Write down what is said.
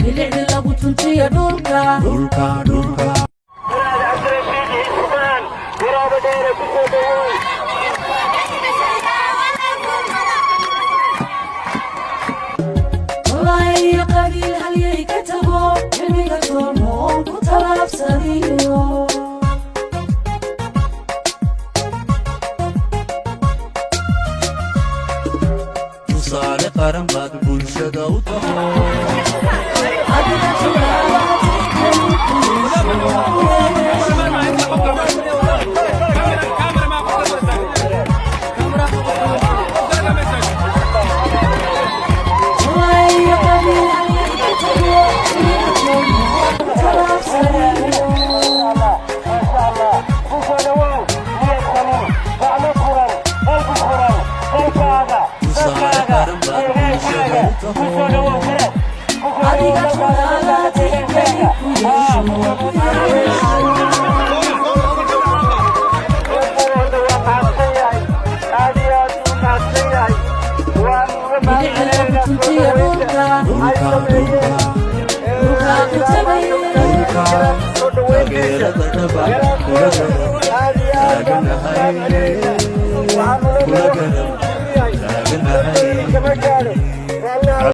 Bilicdi lagu tuntiya dhulka. Dhulka, dhulka. Cabdirashiid Cismaan Waraaba Dheere, ku soo dhawow. Wallaahi qabiil halyay ka tago, cilmiga toolmoon ku talaabsadiyo. Tusaale qaran baad bulshada u taho. Adiga tulaalaatay kali ku yeesho. Wallaahi qabiil halyay ka tago, cilmiga toolmoon ku talaabsadiyo. Maasha Allah, ku soo dhawow niyad sami, gacmo furan, qalbi furan, dalkaaga, Tusaale dadkaaga, qaran baad bulshada deegaankaaga. u Ku taho. soo dhawow Garad, ku soo dhawow Adiga dalkaaga, dadkaaga, tulaalaatay kali deegaankaaga. ku yeesho. Waa mahadsan yahay, aad iyo aad uu mahadsan yahay. Waan uga Bilicdi lagu mahadcelinaynaa soo tuntiya dhaweynta dhulka. ay Dhulka, sameeyeen. dhulka. Dhulka ku tagay. Dhulka. Soo dhaweyntiisa. Taageerada dhaba kula garab.